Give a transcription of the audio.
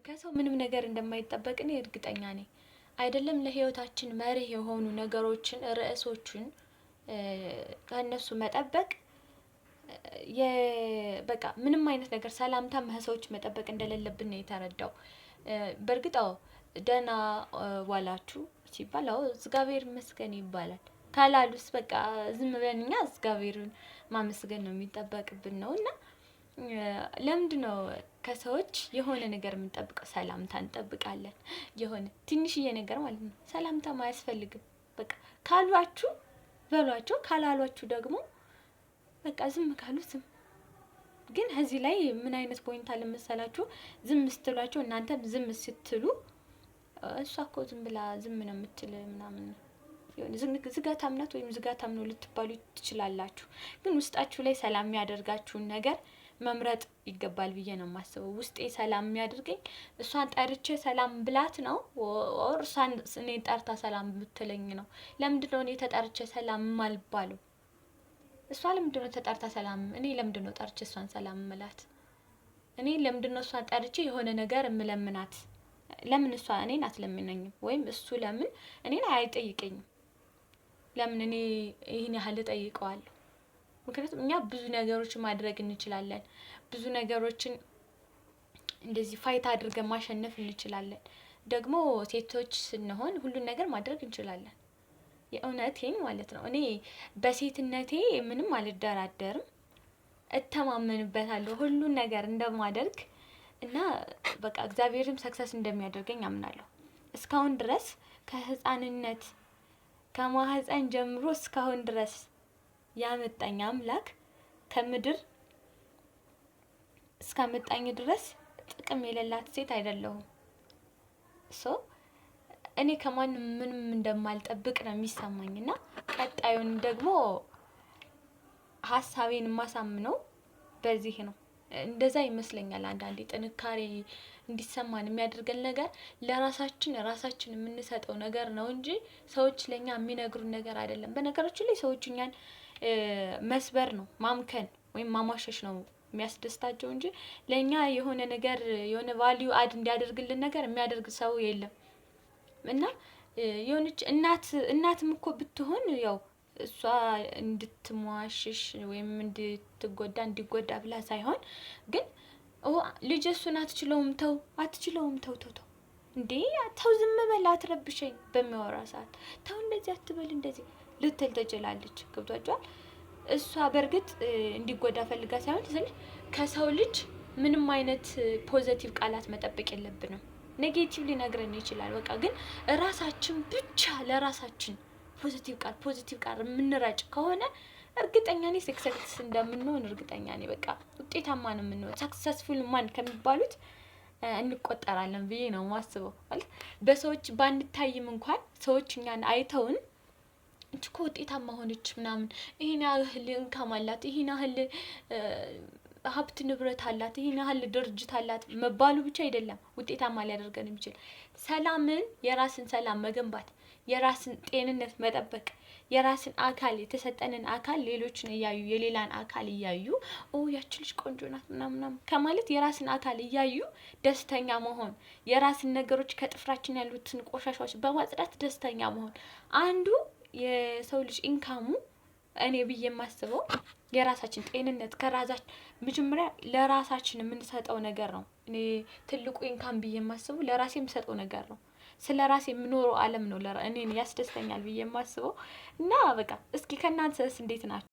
ከሰው ምንም ነገር እንደማይጠበቅ እኔ እርግጠኛ ነኝ። አይደለም ለህይወታችን መርህ የሆኑ ነገሮችን፣ ርዕሶችን ከእነሱ መጠበቅ፣ በቃ ምንም አይነት ነገር ሰላምታ ከሰዎች መጠበቅ እንደሌለብን ነው የተረዳው። በእርግጥ አዎ፣ ደህና ዋላችሁ ሲባል አዎ እግዚአብሔር ይመስገን ይባላል። ካላሉስ በቃ ዝም ብለን እኛ እግዚአብሔርን ማመስገን ነው የሚጠበቅብን ነው። እና ለምንድነው ከሰዎች የሆነ ነገር የምንጠብቀው? ሰላምታ እንጠብቃለን፣ የሆነ ትንሽዬ ነገር ማለት ነው። ሰላምታም አያስፈልግም። በቃ ካሏችሁ በሏቸው፣ ካላሏችሁ ደግሞ በቃ ዝም ካሉ ዝም። ግን እዚህ ላይ ምን አይነት point አለ መሰላችሁ? ዝም ስትሏቸው እናንተም ዝም ስትሉ እሷ እኮ ዝም ብላ ዝም ነው የምትል ምናምን፣ የሆነ ዝጋታም ናት ወይም ዝጋታም ነው ልትባሉ ትችላላችሁ። ግን ውስጣችሁ ላይ ሰላም የሚያደርጋችሁን ነገር መምረጥ ይገባል ብዬ ነው የማስበው። ውስጤ ሰላም የሚያደርገኝ እሷን ጠርቼ ሰላም ብላት ነው or እሷን እኔን ጠርታ ሰላም ብትለኝ ነው? ለምንድን ነው እኔ ተጠርቼ ሰላም የማልባለው? እሷ ለምንድን ነው ተጠርታ ሰላም፣ እኔ ለምንድን ነው ጠርቼ እሷን ሰላም እምላት? እኔ ለምንድን ነው እሷን ጠርቼ የሆነ ነገር እምለምናት? ለምን እሷ እኔን አትለምነኝም? ወይም እሱ ለምን እኔን አይጠይቀኝም? ለምን እኔ ይህን ያህል እጠይቀዋለሁ? ምክንያቱም እኛ ብዙ ነገሮችን ማድረግ እንችላለን። ብዙ ነገሮችን እንደዚህ fight አድርገን ማሸነፍ እንችላለን። ደግሞ ሴቶች ስንሆን ሁሉን ነገር ማድረግ እንችላለን። የእውነቴን ማለት ነው። እኔ በሴትነቴ ምንም አልደራደርም። እተማመንበታለሁ ሁሉን ነገር እንደማደርግ እና በቃ እግዚአብሔርም success እንደሚያደርገኝ አምናለሁ። እስካሁን ድረስ ከህፃንነት ከማህፀን ጀምሮ እስካሁን ድረስ ያመጣኝ አምላክ ከምድር እስካመጣኝ ድረስ ጥቅም የሌላት ሴት አይደለሁም። So እኔ ከማንም ምንም እንደማልጠብቅ ነው የሚሰማኝ። እና ቀጣዩን ደግሞ ሀሳቤን የማሳምነው በዚህ ነው። እንደዛ ይመስለኛል። አንዳንዴ ጥንካሬ እንዲሰማን የሚያደርገን ነገር ለራሳችን ራሳችን የምንሰጠው ነገር ነው እንጂ ሰዎች ለእኛ የሚነግሩን ነገር አይደለም። በነገራችን ላይ ሰዎች እኛን መስበር ነው፣ ማምከን ወይም ማሟሸሽ ነው የሚያስደስታቸው እንጂ ለእኛ የሆነ ነገር የሆነ value add እንዲያደርግልን ነገር የሚያደርግ ሰው የለም። እና የሆነች እናት፣ እናትም እኮ ብትሆን ያው እሷ እንድትሟሽሽ ወይም እንድትጎዳ እንዲጎዳ ብላ ሳይሆን ግን ልጅ እሱን አትችለውም፣ ተው፣ አትችለውም፣ ተው ተው ተው፣ እንዴ ተው፣ ዝም በል አትረብሸኝ፣ በሚያወራ ሰዓት ተው፣ እንደዚህ አትበል፣ እንደዚህ ልትል ትችላለች። ገብቷችኋል? እሷ በእርግጥ እንዲጎዳ ፈልጋ ሳይሆን ስል ከሰው ልጅ ምንም አይነት positive ቃላት መጠበቅ የለብንም። Negative ሊነግረን ይችላል። በቃ ግን ራሳችን ብቻ ለራሳችን positive ቃል የምንረጭ ከሆነ እርግጠኛ ነኝ success እንደምንሆን እርግጠኛ ነኝ። በቃ ውጤታማ ነው የምንሆን፣ successful man ከሚባሉት እንቆጠራለን ብዬ ነው የማስበው። ማለት በሰዎች ባንታይም እንኳን ሰዎች እኛን አይተውን እች እኮ ውጤታማ ሆነች ምናምን፣ ይሄን ያህል income አላት፣ ይሄን ያህል ሀብት ንብረት አላት፣ ይሄን ያህል ድርጅት አላት መባሉ ብቻ አይደለም ውጤታማ ሊያደርገን የሚችል። ሰላምን፣ የራስን ሰላም መገንባት፣ የራስን ጤንነት መጠበቅ፣ የራስን አካል፣ የተሰጠንን አካል ሌሎችን እያዩ፣ የሌላን አካል እያዩ ኦ ያቺ ልጅ ቆንጆ ናት ምናምን ምናምን ከማለት የራስን አካል እያዩ ደስተኛ መሆን፣ የራስን ነገሮች ከጥፍራችን ያሉትን ቆሻሻዎች በማጽዳት ደስተኛ መሆን አንዱ የሰው ልጅ income ኡ እኔ ብዬ የማስበው የራሳችን ጤንነት ከራሳችን መጀመሪያ ለራሳችን የምንሰጠው ነገር ነው። እኔ ትልቁ income ብዬ የማስበው ለራሴ የምሰጠው ነገር ነው። ስለ ራሴ የምኖረው አለም ነው እኔን ያስደስተኛል ብዬ የማስበው። እና በቃ እስኪ ከእናንተስ እንዴት ናችሁ?